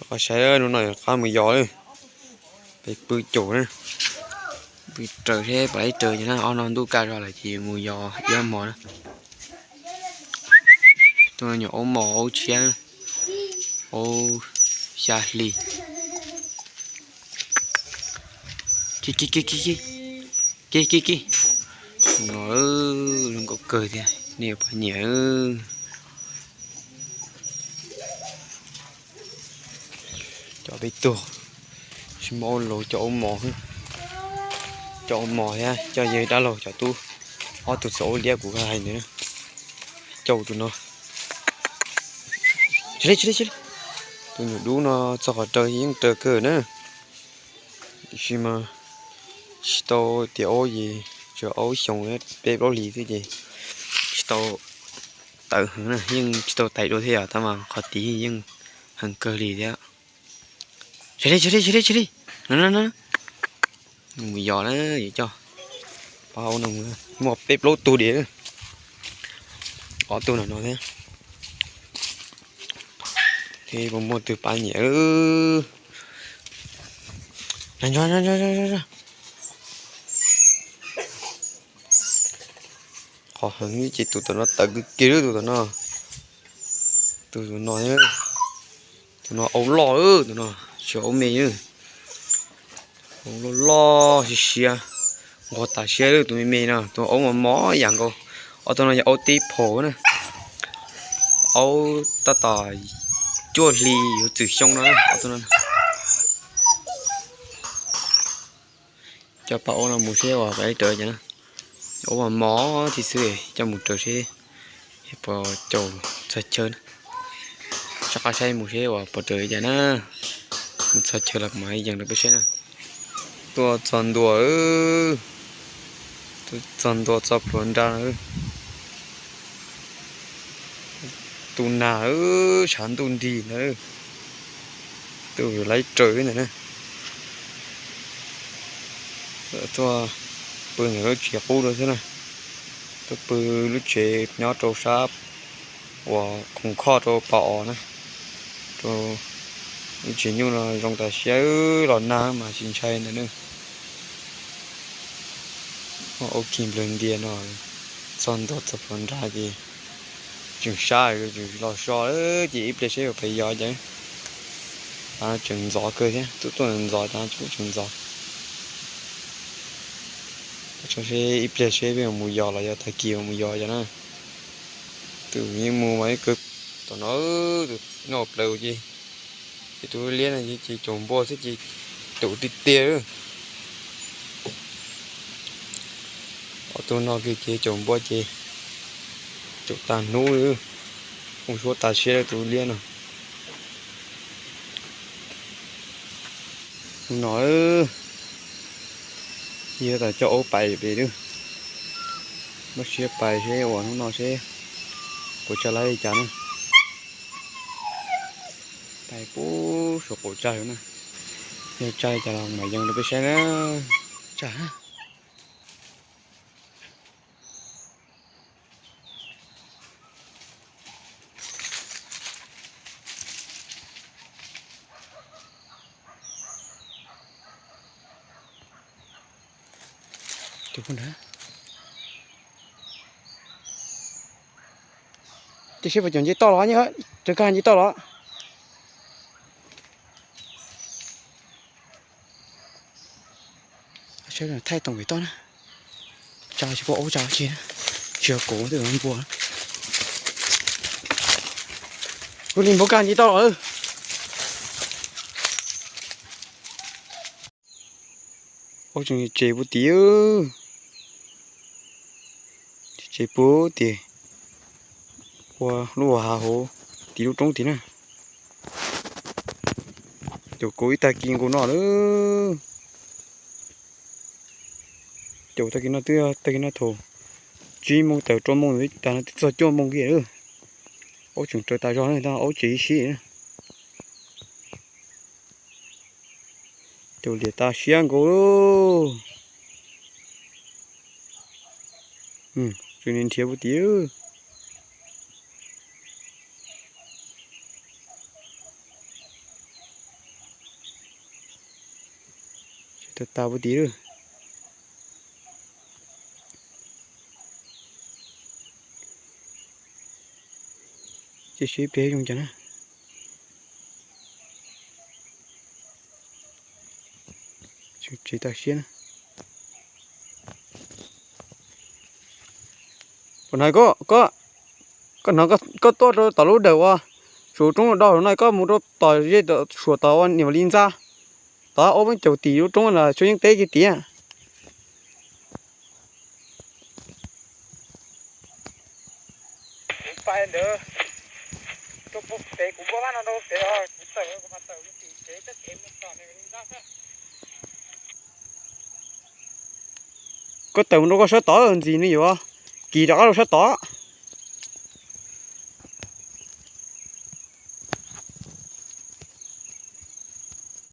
Qhov saib hnub no qab mus yos lawm, peb pw caum na, pw raws seb puas laib raws cov na, ob no ntuj kaj zog lawm ces mus yos ib hmos na. Tuaj nyuam aub mos aub tshiab, aub xya hli. Kis kis kis, no zoo nkauj kawg thiab nej puas nyiam. Cov peb tuag, tsis muaj aub laug coj aub mos, coj aub mos thiab coj yawg dab laug cov tub, ob tug txiv aub liab kuv hais ntawd na, coj tus no. Tus nyuam dub no txog qhov raws yeej raws kawg na, tiam sis mas tsis tau tiav aub ces tsuas aub xyoo peb plaub hlis xwb ces tsis tau tawv heev na, yeej tsis tau tais dua thiab yom, tab mas qhov tid yeej heev kawg li thiab. Mus yos na, yuav coj pab aub no mus, muaj peb plaub tug diam, ob tug no no thiab. Puas muaj twg pab nyiam? Qhov heev ces tus tom no tawv kiag kiag, tus tom no, tus tom no, tus no aub loj, tus no tsis aub me, aub loj loj siab siab, nquag tas siab, tus me me no tus aub mos mos yam nkaus. Ob tug no yog aub tib phaum na, aub tab tom cuaj hli yuav txwm xyoo no. Coj pab aub no mus seb uas pab ib raws cas na. Aub mos mos tib xwb, coj mus raws seb puas caum txog chaw na. Soj qab saib mus seb uas puas raws li cas na. Mus txog chaw los kuv mam yees rau peb saib na. Tuaj txog ntua, tuaj txog ntua txog pluav nra na. Tu nag, tshav ntuj nrig ntag. Tuaj laib raws ntag na. Tuaj pw ntawm lub tsev qub rau xwb na. Tuaj pw lub tsev nyob rau sab uas khoom khoj rau pas os na, rau lub tsev nyuj no zoo tas siab, los nag mas tsis ntshai ntawd na. Aub kis nplawg ntias no, txog ntua txog pluav nra ces tseem sab, tseem los so ces ib pliag seb yuav pais yos cas. Tseem ntxov kawg thiab, tuaj tuaj ntxov tas tseem ntxov. Tso seb ib pliag seb peb mus yos los yog tag kis mus yos cas na. Tus yeej mus mas ib kawg tom no, tus noj plaws ces, ces tus liab no ces caum npua xwb ces caum tiag tiag. Ob tug no ces caum npua ces caum tag hnub li. Ua suab tas siab tus liab no. Hnub no yog tas coj aub pais pem lawm. Muab siab pais seb uas hnub no seb puas tsa laib li cas na. Pais puag saum qaum tsag na. Yog tsa li cas los mam yees rau peb saib na. Tsa. Tus poj nrag, cia seb puas caum nce toj los, raws kag nce toj los. Thaij toom pem toj na. Tsa tsis pom aub tsa tsi na. Tsis yog kauv twb npua. Kuv li npau kag nce toj los. Aub tseem tsev puag tim, tsev puag tim, ua lub hav hauv tim lub roob tim na. Caum kauv ib tag kis nkaus no lawm. Caum tag kis no twb, tag kis no thaum tsib moos tawm rau moos tas no twb txog cuaj moos kiag lawm. Aub tseem raws tas zog na, aub tsev ib sib. Caum liam tas siab nkaus. Tseem nrhiav puag tim. Tas puag tim lawm. Ces seb ib pliag zoo cas na. Tsis tas siab na. Puas hnov koj, koj, koj hnov koj tuaj rau tom lub dawm uas suav roob do no, koj mus rau tom zej suam tod ua niam li ntxa, tod ob peb caug tim lub roob los Tshua Yeeb teb kiag tiag. Koj tawm mus rau koj sab tod ntxiv nws yuav kis rov qab rau sab tod.